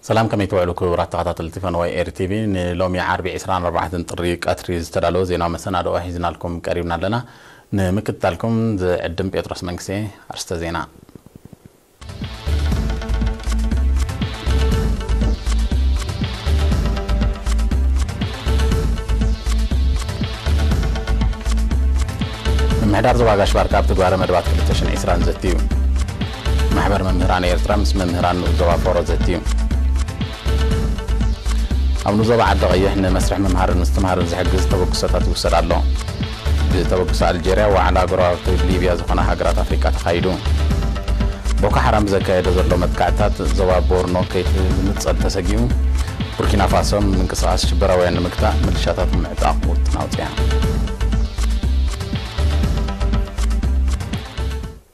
ሰላም፣ ከመይ ትውዕሉ ክቡራት ተኸታተልቲ ፈነወ ኤሪ ቲቪ? ንሎሚ ዓርቢ ዕስራን ኣርባዕተን ጥሪ ቀትሪ ዝተዳለወ ዜና መሰናድኦ ሒዝናልኩም ቀሪብና ኣለና። ንምክትታልኩም ዝዕድም ጴጥሮስ መንግስቴ። ኣርስተ ዜና። ምምሕዳር ዞባ ጋሽ ባርካ ኣብ ትግባረ መደባት ክልተ ሽሕን ዕስራን ዘትዩ። ማሕበር መምህራን ኤርትራ ምስ መምህራን ንኡስ ዞባ ፎሮ ዘትዩ። ኣብ ንኡስ ዞባ ዓዲ ቀይሕ ንመስርሕ ምምሃርን ምስትምሃርን ዝሕግዝ ተበግሶታት ይውሰድ ኣሎ። ብተበግሶ ኣልጀርያ ዋዕላ ጎረባብቲ ሊብያ ዝኾና ሃገራት ኣፍሪቃ ተኻይዱ። ቦኮ ሓራም ብዘካየዶ ዘሎ መጥቃዕትታት ዞባ ቦርኖ ከይትንጸል ተሰጊኡ። ቡርኪና ፋሶ ምንቅስቓስ ሽበራውያን ንምግታእ ምልሻታት ንምዕጣቕ ውጥን ኣውፅያ።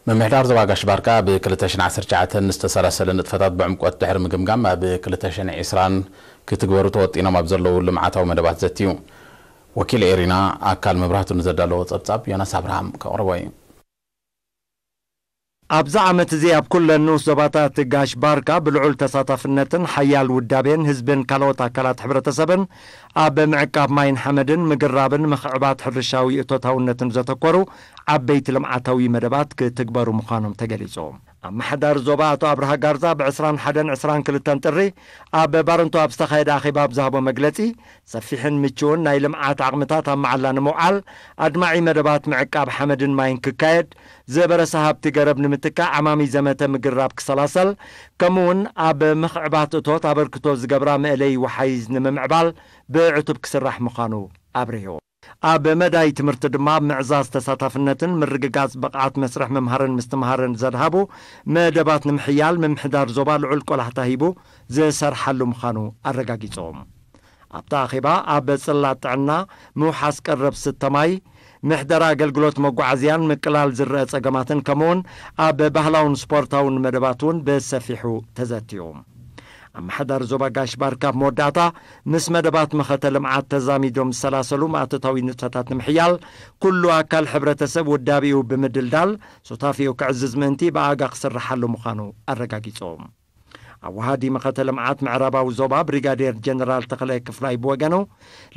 ምምሕዳር ዞባ ጋሽ ባርካ ኣብ ክልተ ሽሕን ዓሰርተ ትሽዓተን ዝተሰላሰለ ንጥፈታት ብዕምቆት ድሕሪ ምግምጋም ኣብ ክልተ ሽሕን ዕስራን ክትግበሩ ተወጢኖም ኣብ ዘለዉ ልምዓታዊ መደባት ዘትዩ። ወኪል ኤሪና ኣካል መብራህቱ ንዘዳለዎ ጸብጻብ ዮናስ ኣብርሃም ከቕርቦ እዩ። ኣብዚ ዓመት እዚ ኣብ ኩለን ንኡስ ዞባታት ጋሽ ባርካ ብልዑል ተሳታፍነትን ሓያል ውዳቤን ህዝብን ካልኦት ኣካላት ሕብረተሰብን ኣብ ምዕቃብ ማይን ሓመድን ምግራብን ምኽዕባት ሕርሻዊ እቶታውነትን ዘተኮሩ ዓበይቲ ልምዓታዊ መደባት ክትግበሩ ምዃኖም ተገሊጹ። ኣመሓዳሪ ዞባ ኣቶ ኣብርሃ ጋርዛ ብ ዕስራን ሓደን ዕስራን ክልተን ጥሪ ኣብ ባረንቶ ኣብ ዝተኻየደ ኣኼባ ኣብ ዝሃቦ መግለጺ፣ ሰፊሕን ምቹውን ናይ ልምዓት ዓቕምታት ኣብ መዓላ ንምውዓል ኣድማዒ መደባት ምዕቃብ ሓመድን ማይን ክካየድ፣ ዝበረሰ ሃብቲ ገረብ ንምትካእ ዓማሚ ዘመተ ምግራብ ክሰላሰል፣ ከምኡውን ኣብ ምኽዕባት እቶት ኣበርክቶ ዝገብራ መእለይ ወሓይዝ ንምምዕባል ብዕቱብ ክስራሕ ምዃኑ ኣብሪሁ። ኣብ መዳይ ትምህርቲ ድማ ኣብ ምዕዛዝ ተሳታፍነትን ምርግጋጽ ብቕዓት መስርሕ ምምሃርን ምስትምሃርን ዘድሃቡ መደባት ንምሕያል ምምሕዳር ዞባ ልዑል ቆላሕታ ሂቡ ዝሰርሓሉ ምዃኑ ኣረጋጊጾም። ኣብቲ ኣኼባ ኣብ ጽላት ጥዕና፣ ምውሓስ ቀረብ ስተ ማይ፣ ምሕደራ ኣገልግሎት መጓዓዝያን ምቅላል ዝረአ ጸገማትን ከምኡውን ኣብ ባህላውን ስፖርታውን መደባት እውን ብሰፊሑ ተዘትዩ። ኣመሓዳሪ ዞባ ጋሽ ባርካ ኣብ መወዳእታ ምስ መደባት መኸተ ልምዓት ተዛሚዶም ዝሰላሰሉ ማእቶታዊ ንጥፈታት ንምሕያል ኩሉ ኣካል ሕብረተሰብ ውዳቤኡ ብምድልዳል ሱታፌኡ ክዕዝዝ ምእንቲ ብኣጋ ክስርሓሉ ምዃኑ ኣረጋጊጾም። ኣወሃዲ መኸተ ልምዓት ምዕራባዊ ዞባ ብሪጋዴር ጀነራል ተኽለ ክፍላይ ብወገኑ፣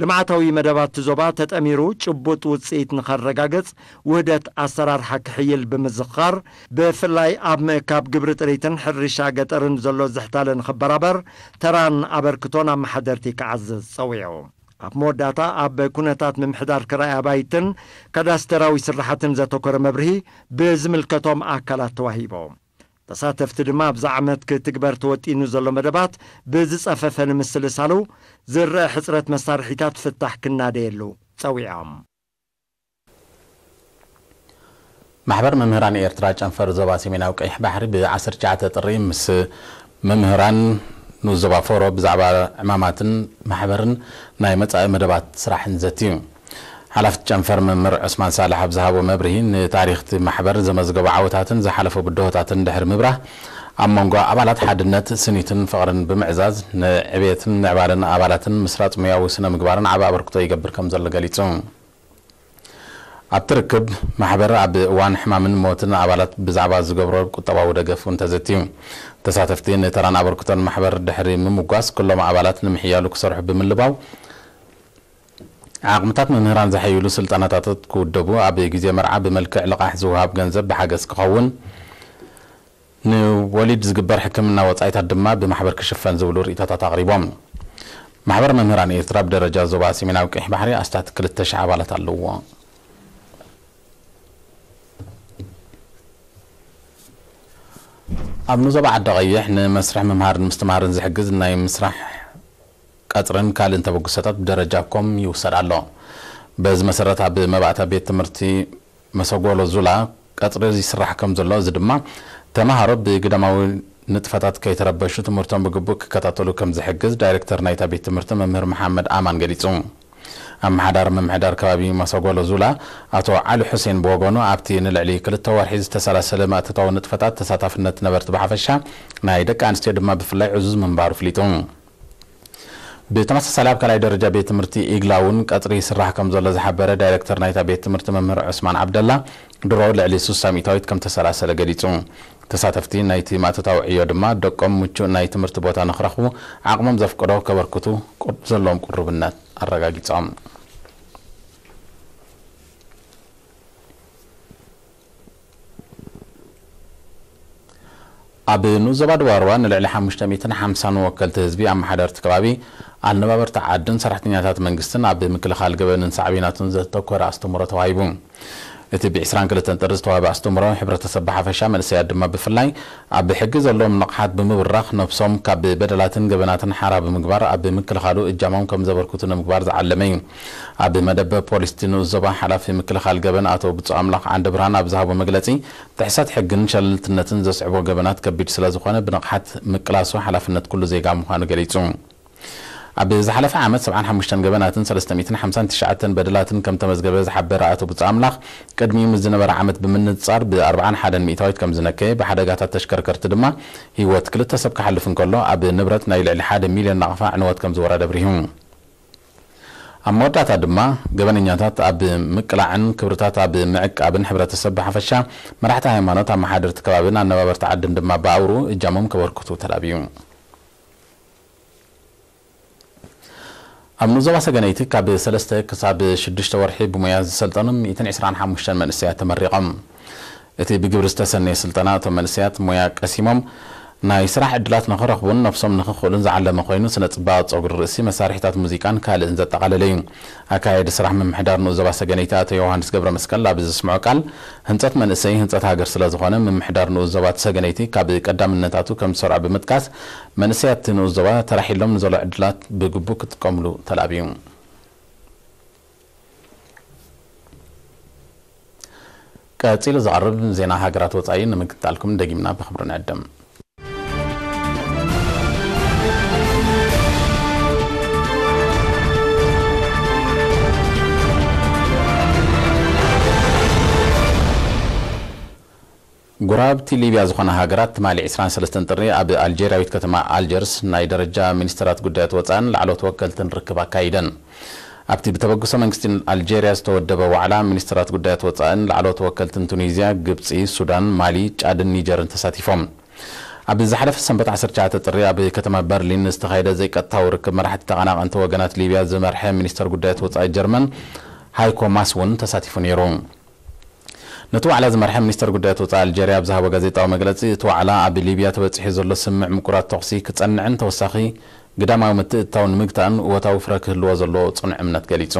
ልምዓታዊ መደባት እቲ ዞባ ተጠሚሩ ጭቡጥ ውጽኢት ንኸረጋግጽ ውህደት ኣሰራርሓ ክሕይል ብምዝኽኻር፣ ብፍላይ ኣብ ምእካብ ግብሪ ጥሪትን ሕርሻ ገጠርን ዘሎ ዝሕታለ ንኽበራበር ተራን ኣበርክቶን ኣመሓደርቲ ክዓዝዝ ጸዊዑ። ኣብ መወዳእታ ኣብ ኩነታት ምምሕዳር ክራይ ኣባይትን ካዳስተራዊ ስራሓትን ዘተኮረ መብርሂ ብዝምልከቶም ኣካላት ተዋሂቦም። ተሳተፍቲ ድማ ኣብዚ ዓመት ክትግበር ተወጢኑ ዘሎ መደባት ብዝጸፈፈ ንምስልሳሉ ዝረአ ሕጽረት መሳርሒታት ፍታሕ ክናደየሉ ጸዊዖም። ማሕበር መምህራን ኤርትራ ጨንፈር ዞባ ሰሜናዊ ቀይሕ ባሕሪ ብ ዓሰርተ ትሽዓተ ጥሪ ምስ መምህራን ንኡስ ዞባ ፎሮ ብዛዕባ ዕማማትን ማሕበርን ናይ መጻኢ መደባት ስራሕን ዘትዩ። ሓላፍቲ ጨንፈር መምህር ዑስማን ሳልሕ ኣብ ዝሃቦ መብርሂ፣ ንታሪኽቲ ማሕበር ዘመዝገቡ ዓወታትን ዝሓለፈ ብድሆታትን ድሕሪ ምብራህ፣ ኣብ መንጎ ኣባላት ሓድነት፣ ስኒትን ፍቕርን ብምዕዛዝ፣ ንዕቤትን ምዕባለን ኣባላትን ምስራጽ ሙያዊ ስነ ምግባርን ዓቢ ኣበርክቶ ይገብር ከም ዘሎ ገሊጹ። ኣብቲ ርክብ፣ ማሕበር ኣብ እዋን ሕማምን ሞትን ኣባላት ብዛዕባ ዝገብሮ ቁጠባዊ ደገፍ እውን ተዘትዩ። ተሳተፍቲ ንተራን ኣበርክቶን ማሕበር ድሕሪ ምምጓስ፣ ኩሎም ኣባላት ንምሕያሉ ክሰርሑ ብምልባው፣ ዓቕምታት መምህራን ዘሐይሉ ስልጠናታት ክውደቡ፣ ኣብ ግዜ መርዓ ብመልክዕ ልቓሕ ዝወሃብ ገንዘብ ብሓገዝ ክኸውን፣ ንወሊድ ዝግበር ሕክምና ወጻኢታት ድማ ብማሕበር ክሽፈን ዝብሉ ርእይቶታት ኣቕሪቦም። ማሕበር መምህራን ኤርትራ ብደረጃ ዞባ ሰሜናዊ ቀይሕ ባሕሪ ኣስታት ክልተ ሽሕ ኣባላት ኣለዎ። ኣብ ንዞባ ዓዲ ቀይሕ ንመስርሕ ምምሃርን ምስትምሃርን ዝሕግዝ ናይ ምስራሕ ቀጽርን ካልእን ተበግሶታት ብደረጃ ኮም ይውሰድ ኣሎ። በዚ መሰረት ኣብ መባእታ ቤት ትምህርቲ መሰጎሎ ዙላ ቀጽሪ ይስራሕ ከም ዘሎ፣ እዚ ድማ ተማሃሮ ብግዳማዊ ንጥፈታት ከይተረበሹ ትምህርቶም ብግቡእ ክከታተሉ ከም ዝሕግዝ ዳይሬክተር ናይታ ቤት ትምህርቲ መምህር መሓመድ ኣማን ገሊጹ። ኣመሓዳሪ ምምሕዳር ከባቢ መሰጎሎ ዙላ ኣቶ ዓሊ ሑሴን ብወገኑ፣ ኣብቲ ንልዕሊ ክልተ ወርሒ ዝተሰላሰለ ማእቶታዊ ንጥፈታት ተሳታፍነት ነበርቲ ብሓፈሻ፣ ናይ ደቂ ኣንስትዮ ድማ ብፍላይ ዕዙዝ ምንባሩ ፍሊጡ። ብተመሳሳሊ ኣብ ካልኣይ ደረጃ ቤት ትምህርቲ ኢግላ እውን ቀጽሪ ይስራሕ ከም ዘሎ ዝሓበረ ዳይሬክተር ናይታ ቤት ትምህርቲ መምህር ዑስማን ዓብደላ፣ ድሮ ልዕሊ ስሳ ሚእታዊት ከም ተሰላሰለ ገሊጹ። ተሳተፍቲ ናይቲ ማእቶታዊ ዕዮ ድማ ደቆም ምቹእ ናይ ትምህርቲ ቦታ ንኽረኽቡ ዓቕሞም ዘፍቅዶ ከበርክቱ ቁር-፣ ዘለዎም ቁርብነት ኣረጋጊጾም። ኣብ ንኡስ ዞባ ደቡብ ኣርባ ንልዕሊ ሓሙሽተ ሚእትን ሓምሳን ወከልቲ ህዝቢ ኣመሓደርቲ ከባቢ፣ ኣነባበርቲ ዓድን ሰራሕተኛታት መንግስትን ኣብ ምክልኻል ገበንን ሳዕቤናቱን ዘተኮረ ኣስተምህሮ ተዋሂቡ። እቲ ብ ዕስራን ክልተን ጥሪ ዝተዋህበ ኣስተምህሮ፣ ሕብረተሰብ ብሓፈሻ መንእሰያት ድማ ብፍላይ ኣብ ሕጊ ዘለዎም ንቕሓት ብምብራኽ ነብሶም ካብ በደላትን ገበናትን ሓራ ብምግባር ኣብ ምክልኻሉ እጃሞም ከም ዘበርክቱ ንምግባር ዝዓለመ እዩ። ኣብ መደብ ፖሊስ እቲ ንኡስ ዞባ ሓላፊ ምክልኻል ገበን ኣቶ ብፁዕ ኣምላኽ ዓንደ ብርሃን ኣብ ዝሃቦ መግለጺ፣ ጥሕሰት ሕግን ሸለልትነትን ዘስዕቦ ገበናት ከቢድ ስለ ዝኾነ ብንቕሓት ምቅላሱ ሓላፍነት ኩሉ ዜጋ ምዃኑ ገሊጹ። ኣብ ዝሓለፈ ዓመት ሰብዓን ሓሙሽተን ገበናትን ሰለስተ ሚእትን ሓምሳን ትሽዓተን በደላትን ከም ተመዝገበ ዝሓበረ ኣቶ ብፁዕ ኣምላኽ፣ ቅድሚኡ ምስ ዝነበረ ዓመት ብምንጻር ብ ኣርብዓን ሓደን ሚእታዊት ከም ዝነከየ፣ ብሓደጋታት ተሽከርከርቲ ድማ ህይወት ክልተ ሰብ ክሓልፍ እንከሎ፣ ኣብ ንብረት ናይ ልዕሊ ሓደ ሚልዮን ናቕፋ ዕንወት ከም ዝወረደ ኣብሪሁ። ኣብ መወዳእታ ድማ፣ ገበነኛታት ኣብ ምቅላዕን ክብርታት ኣብ ምዕቃብን፣ ሕብረተሰብ ብሓፈሻ፣ መራሕቲ ሃይማኖት፣ ኣመሓደርቲ ከባብን ኣነባበርቲ ዓድን ድማ ብኣውርኡ እጃሞም ከበርክቱ ተላብዩ። ኣብ ንኡስ ዞባ ሰገነይቲ ካብ ሰለስተ ክሳብ ሽዱሽተ ወርሒ ብሞያ ዝሰልጠኑ ሚእትን ዕስራን ሓሙሽተን መንእሰያት ተመሪቖም። እቲ ብግብሪ ዝተሰነየ ስልጠና፣ እቶም መንእሰያት ሞያ ቀሲሞም ናይ ስራሕ ዕድላት ንኽረኽቡን ነብሶም ንኽኽእሉን ዝዓለመ ኮይኑ፣ ስነ ጽባቐ ጸጉሪ ርእሲ፣ መሳርሒታት ሙዚቃን ካልእን ዘጠቓለለ እዩ። ኣካያዲ ስራሕ ምምሕዳር ንኡስ ዞባ ሰገነይቲ ኣቶ ዮሃንስ ገብረ መስቀል ኣብ ዘስምዖ ቃል፣ ህንጸት መንእሰይ ህንጸት ሃገር ስለ ዝኾነ፣ ምምሕዳር ንኡስ ዞባ ሰገነይቲ ካብ ቀዳምነታቱ ከም ዝሰርዖ ብምጥቃስ፣ መንእሰያት እቲ ንኡስ ዞባ ተራሒሎም ንዘሎ ዕድላት ብግቡእ ክጥቀምሉ ተላብዩ። ቀጺሉ ዝቐርብ ዜና ሃገራት ወጻኢ ንምክትታልኩም ደጊምና ብኽብሪ ንዕድም። ጎረባብቲ ሊብያ ዝኾና ሃገራት ትማሊ ዕስራን ሰለስተን ጥሪ ኣብ ኣልጀርያዊት ከተማ ኣልጀርስ ናይ ደረጃ ሚኒስተራት ጉዳያት ወጻእን ላዕለዎት ወከልትን ርክብ ኣካይደን። ኣብቲ ብተበግሶ መንግስቲ ኣልጀርያ ዝተወደበ ዋዕላ፣ ሚኒስተራት ጉዳያት ወጻእን ላዕለዎት ወከልትን ቱኒዝያ፣ ግብጺ፣ ሱዳን፣ ማሊ፣ ጫድን ኒጀርን ተሳቲፎም። ኣብ ዝሓለፈ ሰንበት ዓሰርተ ትሽዓተ ጥሪ ኣብ ከተማ በርሊን ዝተኻየደ ዘይቀጥታዊ ርክብ መራሕቲ ተቐናቐንቲ ወገናት ሊብያ ዝመርሐ ሚኒስተር ጉዳያት ወጻኢ ጀርመን ሃይኮ ማስ እውን ተሳቲፉ ነይሩ። ነቲ ዋዕላ ዝመርሐ ሚኒስተር ጉዳያት ወጻኢ ኣልጀርያ ኣብ ዝሃቦ ጋዜጣዊ መግለጺ፣ እቲ ዋዕላ ኣብ ሊብያ ተበጺሑ ዘሎ ስምምዕ ምቁራጽ ተኹሲ ክጸንዕን ተወሳኺ ግዳማዊ ምትእትታው ንምግታእን እወታዊ ፍረ ክህልዎ ዘለዎ ጽኑዕ እምነት ገሊጹ።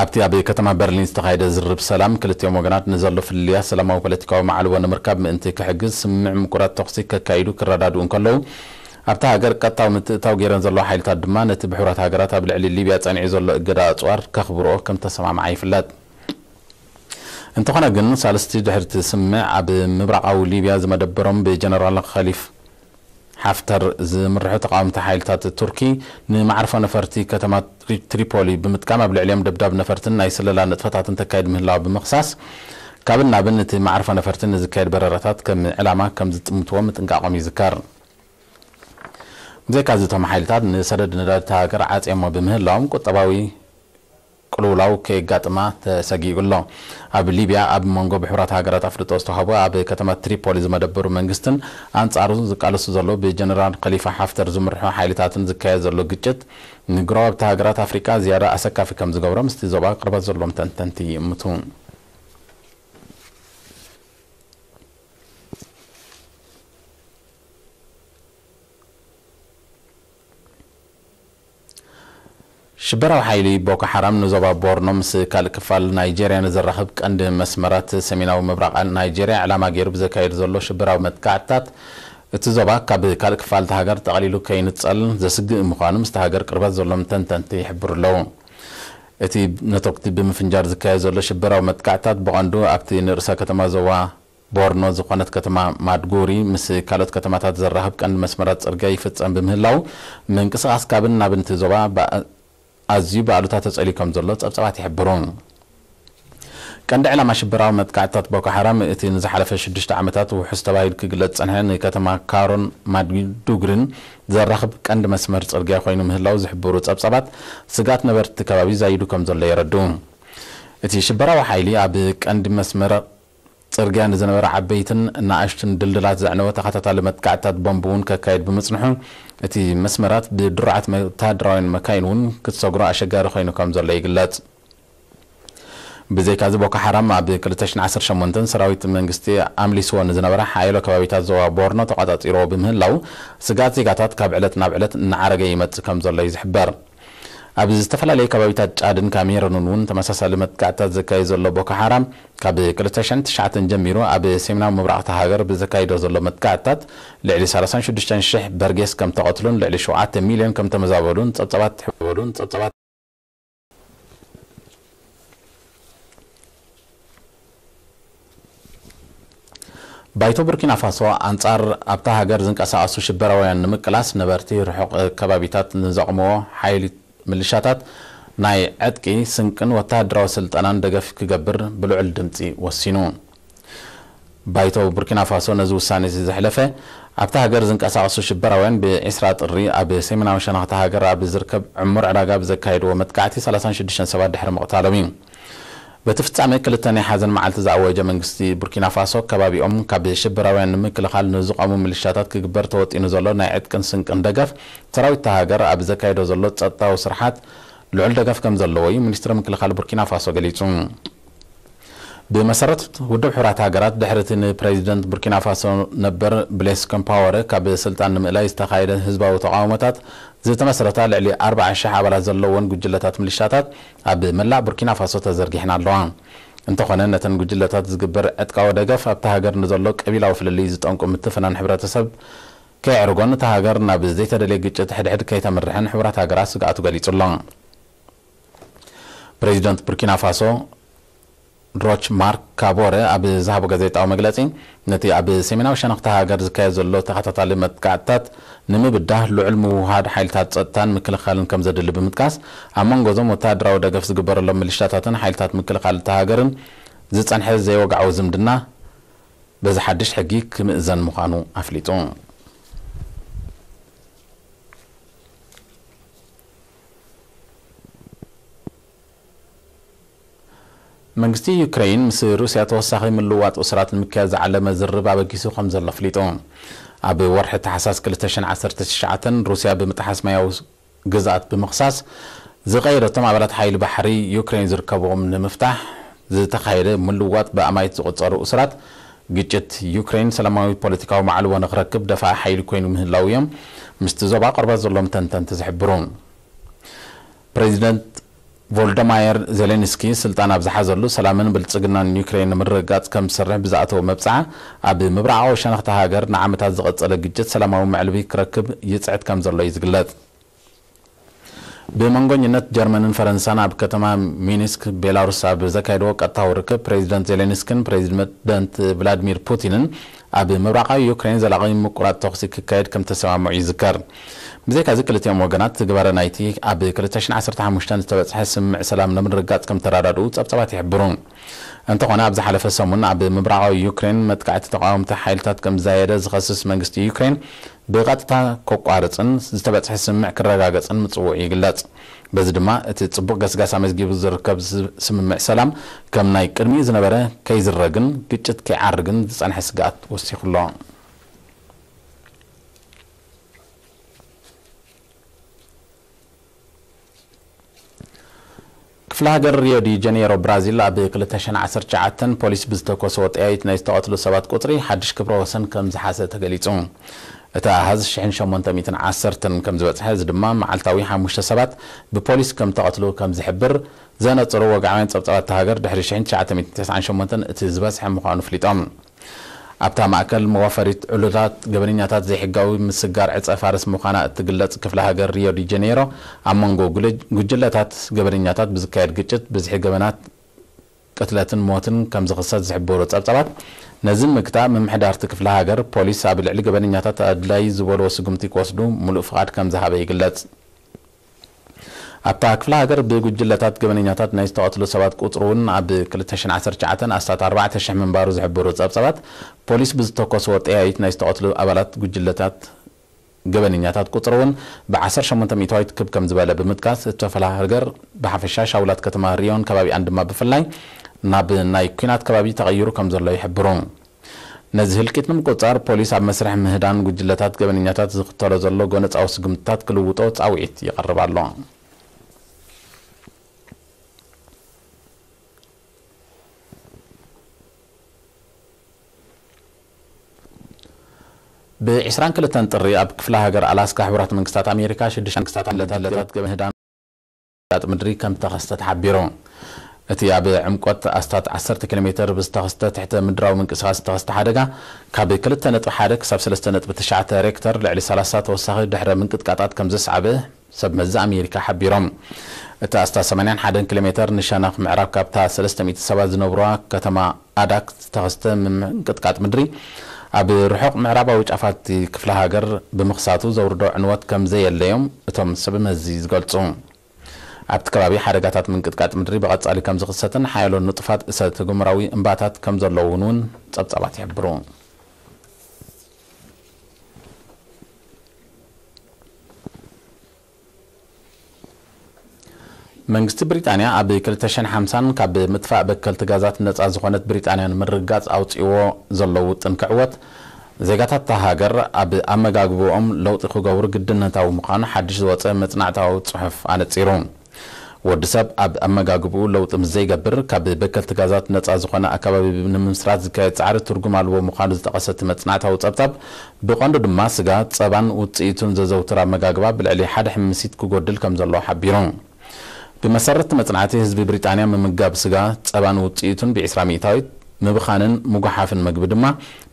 ኣብቲ ኣብ ከተማ በርሊን ዝተኻየደ ዝርርብ ሰላም፣ ክልቲኦም ወገናት ንዘሎ ፍልልያት ሰላማዊ ፖለቲካዊ መዓልቦ ንምርካብ ምእንቲ ክሕግዝ ስምምዕ ምቁራጽ ተኹሲ ከካይዱ ክረዳድኡ እንከለዉ፣ ኣብታ ሃገር ቀጥታዊ ምትእትታው ገይረን ዘለዋ ሓይልታት ድማ ነቲ ብሕቡራት ሃገራት ኣብ ልዕሊ ሊብያ ጸኒዑ ዘሎ እገዳ ኣጽዋር ከኽብርኦ ከም ተሰማምዓ ይፍለጥ። እንተኾነ ግን፣ ሳልስቲ ድሕሪ እቲ ስምምዕ ኣብ ምብራቓዊ ሊብያ ዝመደበሮም ብጀነራል ኸሊፍ ሓፍተር ዝምርሑ ተቓወምቲ ሓይልታት ቱርኪ ንመዓርፎ ነፈርቲ ከተማ ትሪ-፣ ትሪፖሊ ብምጥቃም ኣብ ልዕሊኦም ደብዳብ ነፈርትን ናይ ስለላ ንጥፈታትን ተካይድ ምህላዋ ብምኽሳስ፣ ካብን ናብን እቲ መዓርፎ ነፈርቲ ንዝካየድ በረራታት ከም ዕላማ ከም ዝጥምትዎ ምጥንቃቖም ይዝከር። ብዘይካዚ፣ እቶም ሓይልታት ንሰደድ ነዳዲ እታ ሃገር ዓጽዮሞ ብምህላዎም፣ ቁጠባዊ ቅልውላው ከየጋጥማ ተሰጊኡ ኣሎ። ኣብ ሊብያ፣ ኣብ መንጎ ብሕቡራት ሃገራት ኣፍልጦ ዝተዋህቦ ኣብ ከተማ ትሪፖሊ ዝመደበሩ መንግስትን ኣንጻሩ ዝቃለሱ ዘሎ ብጀነራል ከሊፋ ሓፍተር ዝምርሑ ሓይልታትን ዝካየድ ዘሎ ግጭት፣ ንጎረባብቲ ሃገራት ኣፍሪቃ ዝያዳ ኣሰካፊ ከም ዝገብሮ ምስቲ ዞባ ቅርበት ዘለዎም ተንተንቲ ይእምቱ። ሽበራዊ ሓይሊ ቦኮ ሓራም ንዞባ ቦርኖ ምስ ካልእ ክፋል ናይጄርያ ንዘራኽብ ቀንዲ መስመራት ሰሜናዊ ምብራቕ ናይጄርያ ዕላማ ገይሩ ብዘካየዱ ዘሎ ሽበራዊ መጥቃዕትታት፣ እቲ ዞባ ካብ ካልእ ክፋል እታ ሃገር ጠቕሊሉ ከይንጸል ዘስግእ ምዃኑ ምስቲ ሃገር ቅርበት ዘሎም ተንተንቲ ይሕብሩ ኣለዉ። እቲ ነተኩቲ ብምፍንጃር ዝካየድ ዘሎ ሽበራዊ መጥቃዕትታት ብቐንዱ ኣብቲ ንርእሰ ከተማ ዞባ ቦርኖ ዝኾነት ከተማ ማድጉሪ ምስ ካልኦት ከተማታት ዘራኽብ ቀንዲ መስመራት ጽርግያ ይፍጸም ብምህላው፣ ምንቅስቓስ ካብን ናብን እቲ ዞባ ብኣ-፣ ኣዝዩ ብኣሉታ ተጸልዩ ከም ዘሎ ጸብጻባት ይሕብሩ። ቀንዲ ዕላማ ሽበራዊ መጥቃዕትታት ቦኮ ሓራም እቲ ንዝሓለፈ ሽዱሽተ ዓመታት ውሑስ ተባሂሉ ክግለጽ ዝጸንሐ ንከተማ ካሮን ማድዱግሪን ዘራኽብ ቀንዲ መስመር ጽርግያ ኮይኑ ምህላው ዝሕብሩ ጸብጻባት፣ ስግኣት ነበርቲ እቲ ከባቢ ዛይዱ ከም ዘሎ የረድኡ። እቲ ሽበራዊ ሓይሊ ኣብ ቀንዲ መስመር ጽርግያ ንዝነበረ ዓበይትን ንኣሽቱን ድልድላት ዘዕነወ ተኸታታሊ መጥቃዕትታት ቦምብ እውን ከካይድ ብምጽንሑ፣ እቲ መስመራት ብድሩዓት ወተሃደራውያን መካይን እውን ክትሰግሮ ኣሸጋሪ ኮይኑ ከም ዘሎ ይግለጽ። ብዘይካዚ፣ ቦኮ ሓራም ኣብ ክልተ ሽሕን ዓሰርተ ሸሞንተን ሰራዊት መንግስቲ ኣምሊስዎ ንዝነበረ ሓያሎ ከባቢታት ዞባ ቦርኖ ተቋጻጺርዎ ብምህላው፣ ስግኣት ዜጋታት ካብ ዕለት ናብ ዕለት እናዓረገ ይመጽእ ከም ዘሎ እዩ ዝሕበር። ኣብ ዝተፈላለዩ ከባቢታት ጫድን ካሜሩንን እውን ተመሳሳሊ መጥቃዕትታት ዘካይድ ዘሎ ቦኮ ሓራም፣ ካብ ክልተ ሽሕን ትሽዓተን ጀሚሩ ኣብ ሰሜናዊ ምብራቕ እታ ሃገር ብዘካይዶ ዘሎ መጥቃዕትታት፣ ልዕሊ ሰላሳን ሽዱሽተን ሽሕ በርጌስ ከም ተቐትሉን ልዕሊ ሸውዓተ ሚልዮን ከም ተመዛበሉን ጸብጻባት ባይቶ ቡርኪና ፋሶ ኣንጻር ኣብታ ሃገር ዝንቀሳቐሱ ሽበራውያን ንምቅላስ ነበርቲ ርሑቕ ከባቢታት ንዘቕምዎ ሓይሊ ምልሻታት ናይ ዕጥቂ፣ ስንቅን ወተሃደራዊ ስልጠናን ደገፍ ክገብር ብልዑል ድምጺ ወሲኑ። ባይቶ ቡርኪና ፋሶ ነዚ ውሳነ እዚ ዘሕለፈ፣ ኣብታ ሃገር ዝንቀሳቐሱ ሽበራውያን ብዒስራ ጥሪ ኣብ ሰሜናዊ ሸነኽታ ሃገር ኣብ ዝርከብ ዕሙር ዕዳጋ ብዘካየድዎ መጥቃዕቲ ሰላሳን ሽዱሽተን ሰባት ድሕሪ ምቕታሎም እዩ። በቲ ፍጻሜ ክልተ ናይ ሓዘን መዓልቲ ዝኣወጀ መንግስቲ ቡርኪና ፋሶ፣ ከባቢኦም ካብ ሽበራውያን ንምክልኻል ንዝቐሙ ምልሻታት ክግበር ተወጢኑ ዘሎ ናይ ዕጥቅን ስንቅን ደገፍ፣ ሰራዊት እታ ሃገር ኣብ ዘካየዶ ዘሎ ጸጥታዊ ስርሓት ልዑል ደገፍ ከም ዘለዎ እዩ ሚኒስትሪ ምክልኻል ቡርኪና ፋሶ ገሊጹ። ብመሰረት ውድብ ሕቡራት ሃገራት፣ ድሕሪ እቲ ንፕሬዚደንት ቡርኪና ፋሶ ነበር ብሌስ ኮምፓወረ ካብ ስልጣን ንምእላይ ዝተኻየደ ህዝባዊ ተቓውሞታት ዝተመስረታ ልዕሊ ኣርባዓ ሽሕ ኣባላት ዘለወን ጉጅለታት ምልሻታት ኣብ መላእ ቡርኪና ፋሶ ተዘርጊሐን ኣለዋ። እንተኾነ፣ ነተን ጉጅለታት ዝግበር ዕጥቃዊ ደገፍ ኣብታ ሃገር ንዘሎ ቀቢላዊ ፍልልይ ዝጠንቁ ምትፍናን ሕብረተሰብ ከየዕርጎን እታ ሃገር ናብ ዘይተደልየ ግጭት ሕድሕድ ከይተምርሕን ሕቡራት ሃገራት ስግኣቱ ገሊጹ ኣሎ። ፕሬዚደንት ቡርኪና ፋሶ ሮች ማርክ ካቦረ ኣብ ዝሃቦ ጋዜጣዊ መግለጺ፣ ነቲ ኣብ ሰሜናዊ ሸነኽቲ ሃገር ዝካየድ ዘሎ ተኸታታሊ መጥቃዕትታት ንምብዳህ ልዑል ምውህሃድ ሓይልታት ጸጥታን ምክልኻልን ከም ዘድሊ ብምጥቃስ፣ ኣብ መንጎ እዞም ወተሃደራዊ ደገፍ ዝግበረሎም ምልሻታትን ሓይልታት ምክልኻል እታ ሃገርን ዝጸንሐ ዘይወግዓዊ ዝምድና በዚ ሓድሽ ሕጊ ክምእዘን ምዃኑ ኣፍሊጡ። መንግስቲ ዩክሬን ምስ ሩስያ ተወሳኺ ምልውዋጥ እሱራት ንምክያድ ዝዓለመ ዝርርብ ኣበጊሱ ከም ዘሎ ኣፍሊጡ። ኣብ ወርሒ ታሕሳስ ክልተ ሽሕን ዓሰርተ ትሽዓተን ሩስያ ብምጥሓስ ማያዊ ግዝኣት ብምኽሳስ ዝቐየደቶም ኣባላት ሓይሊ ባሕሪ ዩክሬን ዝርከብዎም ንምፍታሕ ዝተኻየደ ምልውዋጥ ብኣማኢት ዝቑጸሩ እሱራት፣ ግጭት ዩክሬን ሰላማዊ ፖለቲካዊ ማዕልቦ ንኽረክብ ደፋኢ ሓይሊ ኮይኑ ምህላው እዮም ምስቲ ዞባ ቅርበት ዘለዎም ተንተንቲ ዝሕብሩ። ፕሬዚደንት ቮልደማየር ዜሌንስኪ ስልጣን ኣብ ዝሓዘሉ፣ ሰላምን ብልጽግናን ዩክሬን ንምርግጋጽ ከም ዝሰርሕ ብዝኣተዎ መብጽዓ፣ ኣብ ምብራቓዊ ሸነኽቲ ሃገር ንዓመታት ዝቐጸለ ግጭት ሰላማዊ መዕልቢ ክረክብ ይጽዕት ከም ዘሎ እዩ ዝግለጽ። ብመንጎኝነት ጀርመንን ፈረንሳን ኣብ ከተማ ሚኒስክ ቤላሩስ ኣብ ዘካየድዎ ቀጥታዊ ርክብ፣ ፕሬዚደንት ዜሌንስኪን ፕሬዚደንት ቭላድሚር ፑቲንን ኣብ ምብራቓዊ ዩክሬን ዘላቒ ምቁራጽ ተኹሲ ክካየድ ከም ተሰማምዑ ይዝከር። ብዘይካዚ፣ ክልቲኦም ወገናት ትግባረ ናይቲ ኣብ ክልተ ሽሕን ዓሰርተ ሓሙሽተን ዝተበጽሐ ስምምዕ ሰላም ንምርግጋጽ ከም ተረዳድኡ ጸብጻባት ይሕብሩ። እንተኾነ፣ ኣብ ዝሓለፈ ሰሙን ኣብ ምብራቓዊ ዩክሬን መጥቃዕቲ ተቓወምቲ ሓይልታት ከም ዝዛየደ ዝኸስስ መንግስቲ ዩክሬን፣ ብቐጥታ ከቋርጽን ዝተበጽሐ ስምምዕ ክረጋገጽን ምጽውዑ ይግለጽ። በዚ ድማ፣ እቲ ጽቡቕ ገስጋስ ኣመዝጊቡ ዝርከብ ስ-፣ ስምምዕ ሰላም፣ ከም ናይ ቅድሚኡ ዝነበረ ከይዝረግን ግጭት ከይዓርግን ዝጸንሐ ስግኣት ወሲኹ ኣሎ። ክፍለ ሃገር ሪዮ ዲ ጀኔሮ ብራዚል፣ ኣብ ክልተ ሽሕን ዓሰርተ ትሽዓተን ፖሊስ ብዝተኮሰዎ ጠያይት ናይ ዝተቐትሉ ሰባት ቁጽሪ ሓድሽ ክብረ ወሰን ከም ዝሓዘ ተገሊጹ። እቲ ኣሃዝ ሽሕን ሸሞንተ ሚእትን ዓሰርተን ከም ዝበጽሐ፣ እዚ ድማ መዓልታዊ ሓሙሽተ ሰባት ብፖሊስ ከም ተቐትሉ ከም ዝሕብር ዘነጽሩ ወግዓውያን ጸብጻባት እታ ሃገር፣ ድሕሪ ሽሕን ትሽዓተ ሚእትን ተስዓን ሸሞንተን እቲ ዝበዝሐ ምዃኑ ኣፍሊጦም። ኣብታ ማእከል መዋፈሪት ዕሉላት ገበነኛታት ዘይሕጋዊ ምስጋር ዕጸ ፋርስ ምዃና እትግለጽ ክፍለ ሃገር ሪዮ ዲ ጀኔሮ፣ ኣብ መንጎ ጉለ-፣ ጉጅለታት ገበነኛታት ብዝካየድ ግጭት ብዝሒ ገበናት ቅትለትን ሞትን ከም ዝኽሰት ዝሕብሩ ጸብጻባት፣ ነዚ ንምግታእ ምምሕዳርቲ ክፍለ ሃገር ፖሊስ ኣብ ልዕሊ ገበነኛታት ኣድላዪ ዝበልዎ ስጉምቲ ክወስዱ ምሉእ ፍቓድ ከም ዝሃበ ይግለጽ። ኣብታ ክፍለ ሃገር ብጉጅለታት ገበነኛታት ናይ ዝተቐትሉ ሰባት ቁጽሪ እውን ኣብ ክልተ ሽሕን ዓሰርተ ትሽዓተን ኣስታት ኣርባዕተ ሽሕ ምንባሩ ዝሕብሩ ጸብጻባት፣ ፖሊስ ብዝተኮስዎ ጠያይት ናይ ዝተቐትሉ ኣባላት ጉጅለታት ገበነኛታት ቁጽሪ እውን ብ ዓሰርተ ሸሞንተ ሚእታዊት ክብ ከም ዝበለ ብምጥቃስ፣ እቲ ክፍለ ሃገር ብሓፈሻ፣ ሻውላት ከተማ ሪዮን ከባቢኣን ድማ ብፍላይ ናብ ናይ ኲናት ከባቢ ተቐይሩ ከም ዘሎ ይሕብሩ። ነዚ ህልቂት ንምቁጽጻር ፖሊስ ኣብ መስርሕ ምህዳን ጉጅለታት ገበነኛታት ዝኽተሎ ዘሎ ጎነጻዊ ስጉምትታት ክልውጦ ጻውዒት ይቐርብ ኣሎ። ብ ዕስራን ክልተን ጥሪ ኣብ ክፍለ ሃገር ኣላስካ ሕቡራት መንግስታት ኣሜሪካ ሽዱሽተ መንግስታት ኣመለታለታት ገበህዳን ምድሪ ከም ተኸስተ ተሓቢሩ። እቲ ኣብ ዕምቆት ኣስታት ዓሰርተ ኪሎ ሜትር ብዝተኸስተ ትሕተ ምድራዊ ምንቅስቓስ ዝተኸስተ ሓደጋ፣ ካብ ክልተ ነጥቢ ሓደ ክሳብ ሰለስተ ነጥቢ ትሽዓተ ሬክተር ልዕሊ ሰላሳ ተወሳኺ ድሕረ ምንቅጥቃጣት ከም ዘስዓበ ሰብ መዚ ኣሜሪካ ሓቢሮም። እቲ ኣስታት ሰማንያን ሓደን ኪሎ ሜትር ንሸነኽ ምዕራብ ካብታ ሰለስተ ሚእቲ ሰባት ዝነብሩዋ ከተማ ኣዳክ ዝተኸስተ ምንቅጥቃጥ ምድሪ፣ ኣብ ርሑቕ ምዕራባዊ ጫፋት ክፍለ ሃገር ብምኽሳቱ ዘውርዶ ዕንወት ከም ዘየለዮም እቶም ሰብ መዚ ዝገልጹ። ኣብቲ ከባቢ ሓደጋታት ምንቅጥቃጥ ምድሪ ብቐጻሊ ከም ዝኽሰትን ሓያሎ ንጡፋት እሳተ ጎመራዊ እምባታት ከም ዘለዉ እውን ጸብጻባት ይሕብሩ። መንግስቲ ብሪጣንያ ኣብ ክልተ ሽሕን ሓምሳን ካብ ምጥፋእ በከልቲ ጋዛት ነጻ ዝኾነት ብሪጣንያ ንምርግጋጽ ኣውጺእዎ ዘሎ ውጥን ክዕወት፣ ዜጋታት እታ ሃገር ኣብ ኣመጋግብኦም ለውጢ ክገብሩ ግድነታዊ ምዃኑ ሓድሽ ዝወጸ መጽናዕታዊ ጽሑፍ ኣነጺሩ። ወዲ ሰብ ኣብ ኣመጋግብኡ ለውጢ ምስ ዘይገብር፣ ካብ በከልቲ ጋዛት ነጻ ዝኾነ ኣከባቢ ንምምስራት ዝካየድ ጻዕሪ ትርጉም ኣልቦ ምዃኑ ዝጠቐሰ እቲ መጽናዕታዊ ጸብጻብ፣ ብቐንዱ ድማ ስጋ፣ ጸባን ውጽኢቱን ዘዘውትር ኣመጋግባ ብልዕሊ ሓደ ሕምሲት ክጎድል ከም ዘለዎ ሓቢሩ። ብመሰረት እቲ መጽናዕቲ፣ ህዝቢ ብሪጣንያ ምምጋብ ስጋ፣ ጸባን ውጽኢቱን ብዒስራ ሚእታዊት፣ ምብኻንን ምጉሓፍን መግቢ ድማ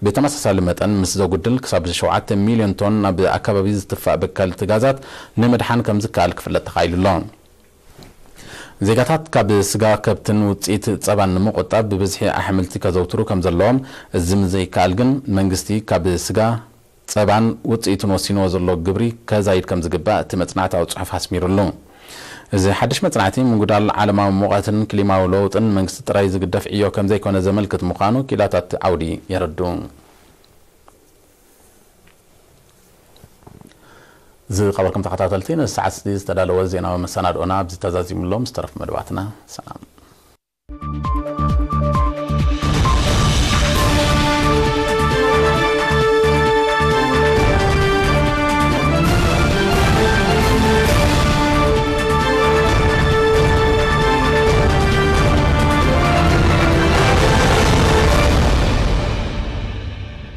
ብተመሳሳሊ መጠን ምስ ዘጉድል፣ ክሳብ ሸውዓተ ሚልዮን ቶን ናብ ኣከባቢ ዝትፋእ በከልቲ ጋዛት ንምድሓን ከም ዝከኣል ክፍለጥ ተኻኢሉ ኣሎ። ዜጋታት ካብ ስጋ ከብትን ውጽኢት ጸባን ንምቑጣብ ብብዝሒ ኣሕምልቲ ከዘውትሩ ከም ዘለዎም፣ እዚ ምስ ዘይከኣል ግን መንግስቲ ካብ ስጋ፣ ጸባን ውጽኢቱን ወሲንዎ ዘሎ ግብሪ ከዛይድ ከም ዝግባእ እቲ መጽናዕታዊ ጽሑፍ ኣስሚሩሉ። እዚ ሓድሽ መጽናዕቲ፣ ምጉዳል ዓለማዊ ሙቐትን ክሊማዊ ለውጥን መንግስቲ ጥራይ ዝግደፍ ዕዮ ከም ዘይኮነ ዘመልክት ምዃኑ ኪላታት ዓውዲ የረድኡ። ዝኸበርኩም ተኸታተልቲ፣ ነዚ ሰዓት እዚ ዝተዳለወ ዜናዊ መሰናድኦና ኣብዚ ተዛዚሙ ኣሎ። ምስ ተረፉ መደባትና ሰላም።